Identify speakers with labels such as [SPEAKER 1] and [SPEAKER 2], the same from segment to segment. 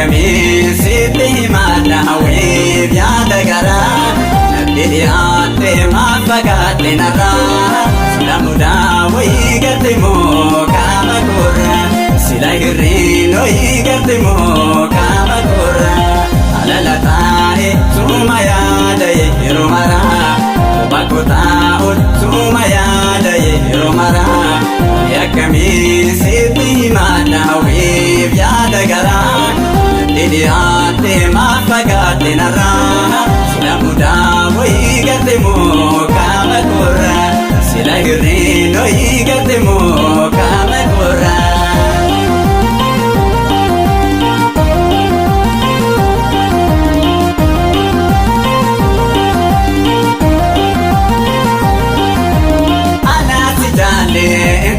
[SPEAKER 1] Akkamii sitti himadha hawwiif yaada garaa natti dhiyaatte maaf fagaatte narraa sila mudaa wayii garte moo qaama koorraa sila hirriin wayii garte moo qaama koorraa alala taa'e suma yaada yeroo maraa bakko taa'u suma yaada yeroo maraa akkamii sitti himadha hawwiif yaada garaa natti dhiyaatte maaf fagaatte narraa sila mudaa wayii garte moo qaama koorraa sila hirriin wayii garte moo qaama koorraa. Anaasi jaalle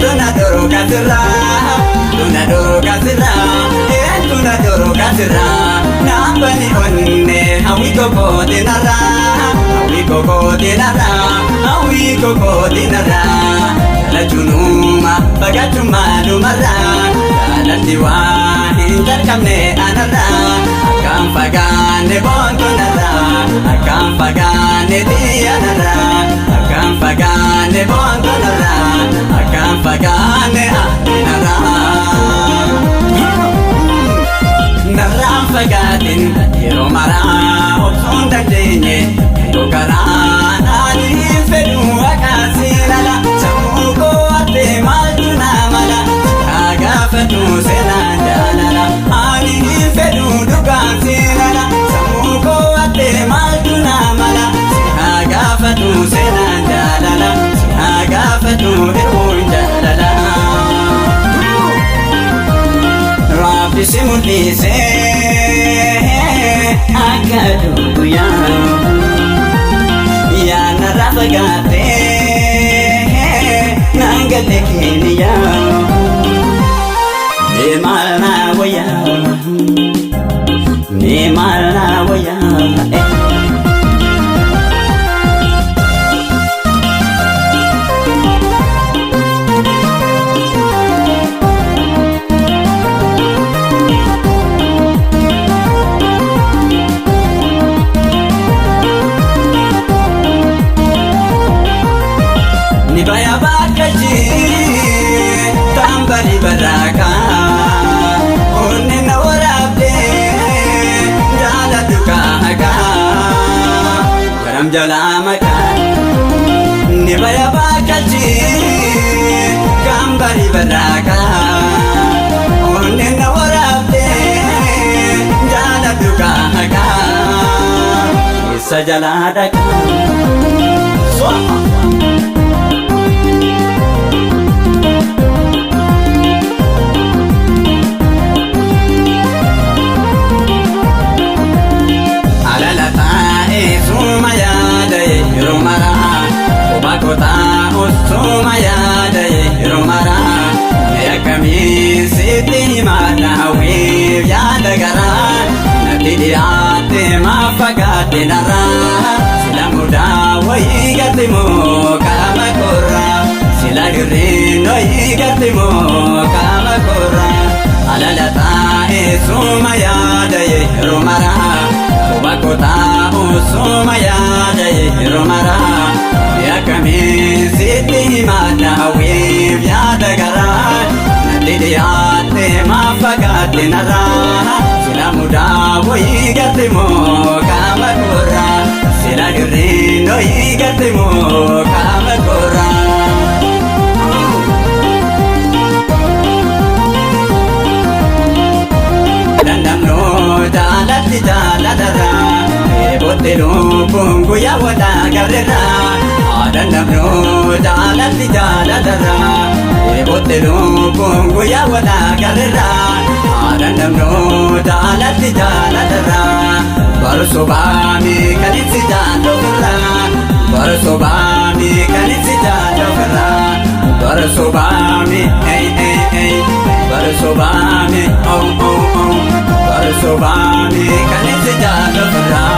[SPEAKER 1] tuna doroga sirraa tuna doroga sirraa tuna doroga sirraa naambani onne hawwi kokooti narraa hawwi kokooti narraa hawwi kokooti narraa jaalachunuma fagaachummaa dhumarraa jaalatti waan hin jalqabne anarraa akkaan fagaanne boontu narraa akkaan fagaanne xiyya narraa akkaan fagaanne boontu narraa akkaan fagaanne ati narraa. Narraan fagaatin yeroo maraa obsuun dandeenye yeroo karaa naani hin fedhu haqaasiin ala sammuu koo hattee maaltu naa mala haa gaafatu seenaan jaalala ani hin fedhu dhugaan siin ala sammuu koo hattee maaltu naa mala haa gaafatu seenaan jaalala haa gaafatu hir'uun jaalala. Rabbi si mul'isee akka guyyaa yaa narraa fagaattee naan galle keeniyaa mee maal naa wayyaa mee maal naa wayyaa. Ni baya bakkachi tambari baraka onni na waraabde jaaladhu kaaka garam jalaa makaa ni baya bakkachi tambari baraka onni na waraabde jaaladhu kaaka isa jalaa dhaqa. Soma. Alala taa'ee suma yaada yeroo maraa quba koo suma yaada yeroo maraa mee akkamii sitti himadha hawwiif yaada garaa natti dhiyaatte maaf fagaatte narraa sila mudaa wayii garte moo qaama koorraa sila hirriin wayii garte moo qaama koorraa alala taa'ee suma yaada yeroo maraa quba koo taa'u suma yaada yeroo maraa mee akkamii sitti himadha hawwiif yaada garaa natti dhiyaatte maaf fagaatte narraa sila mudaa wayii garte moo qaama koorraa sila hirriin wayii garte moo qaama koorraa. Dandamnoo jaalatti jaalatarraa eebotte lubbuun guyyaa walaa garreerraa. Dandamnoo jaalatti jaalatarraa eebotte lubbuun guyyaa walaa garreerraa. Dandamnoo jaalatti jaalatarraa barsobaami kan itti jaalofirraa barsobaami kan itti jaalofirraa barsobaami ei ei ei barsobaami oh oh oh barsobaami kan itti jaalofirraa.